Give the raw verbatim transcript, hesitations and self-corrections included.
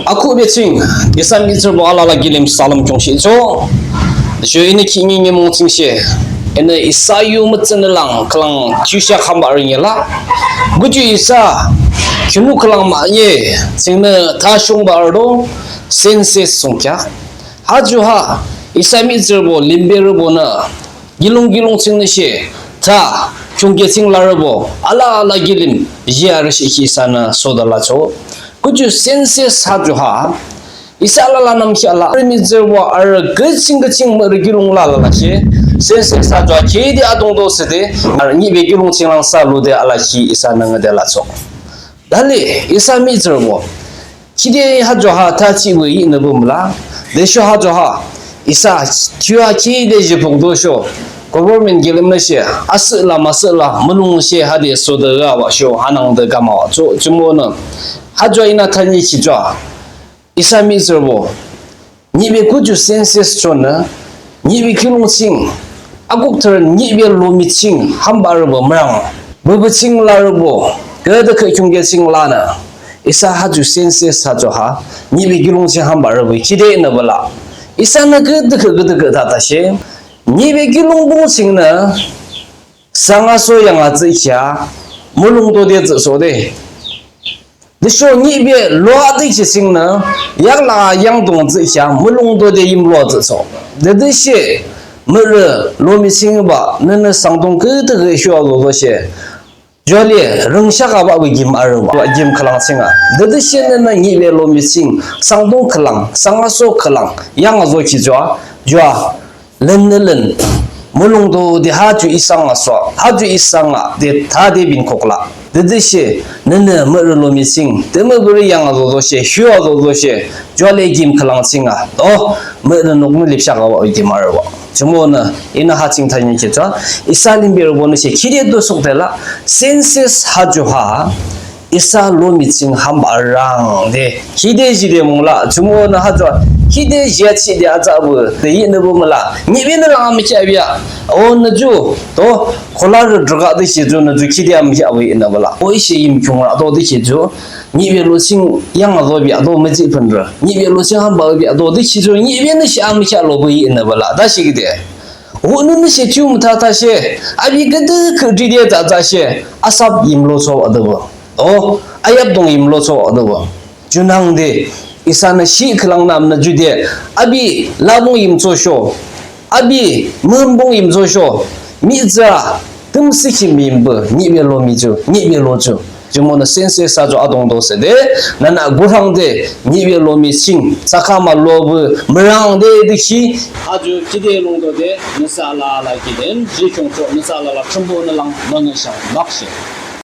Akhuhbe ching, isa mihtsürübo alala kilim salüm khiungshihchoh. Tüsho inü khihni nimung chingshe, inü isa yu mütsünü lang khülang thiyusheak hanbah arünge lah. Küju isa khinu khülang mahne chingnü thashungbah arüdo, census thsungkheak. Ha ju ha isa mihtsürübo limberübonü kiulong kiulong chingnü she tha khiungke ching larübo alala kilim ji arüshihkhi isanü soda lachoh. Küju census ha ju ha isa alala namkhi ala arü mihtsürübo arü küching küching mürü kiulong la lalashe, census ha ju ha khide adungto thsüde arü nihbe kiulong ching lang sa lude alakhi isanü ngüde lachoh. Dale isa mihtsürübo khide ha ju ha tha chihbah inü bumla, tüsho ha ju ha isa thiyu ha khide jipukdo sho, government kilimnü she asühla masühla mulong she hade soda abah sho hanangde kamabahchoh. Jumonü ha ju ha inü thanikhi ju ha isa mihtsürübo nihbe küju census chonü nihbe kiulong ching akuk thürün nihbe lomi ching hanbah arübo mürang bebü ching larübo küdükhüh khiungke ching lanü, isa ha ju census ha ju ha nihbe kiulong ching hanbah arübo khide nü bala, isanü küdükhüh küdükhüh thatashe, nihbe kiulong pung chingnü sangaso yanga tsühkhi a mulong tode tsühsode, tüsho nihbe loa tsühkhi chingnü yakli yangdung tsühkhi a mulong tode yimloa tsühsoh. Tütüshe mürü lomi chingbah nünü sangdung küdükhüh shualo loshe ju le rüngshakabah wi kim arübah kim khülang ching a, tütüshe nünü nihbe lomi ching sangdung khülang sangaso khülang yanga zokhi ju a, ju a lünnü lün mulong tode ha ju isa nga so ha ju isa nga de thade binkok lah. Tütüshe nünü mürü lomi ching tümüpürü yanga zozoshe shualo loshe ju le kim khülang ching a to mürü nuknü lipshakabah wi kim arübah. Jumonü inü ha ching thanikhi ju a isa limberübonü she khide dosokde lah, census ha ju ha isa lomi ching hanbah arangde khide jide mung lah. Jumonü ha ju ha khide jiachihde atsahbah de inü bumüla, nihbenü lang amükheahbea, o nü ju to kolarü drüga tüshe ju nü ju khide amükheahbah inü bala, o ishe yimkhiungrü ato tüshe ju nihbe lo ching yanga zobea ato müjihpünrü nihbe lo ching hanbah abea ato tüshe ju nihbenü she amükheah lobah inü bala tüshe kide wününü she thiyu müthatashe api küdükhüh dide thatashe asap yimlochoh adobo, o ayapdung yimlochoh adobo. Junangde isanü shi khülang namnü jude api lapung yimchoh sho, api mümpung yimchoh sho, mihtsürü tümthsükhi müyimba nihbe lomi ju nihbe lo ju. Jumonü census ha ju adungto thsüde nünü kurangde nihbe lomi ching sakama lobah mürangde tüshe ha ju khide lungto de nüsa alala kilim jikhiungchoh, nüsa alala Thrünpuhnü lang müngühshang makshe.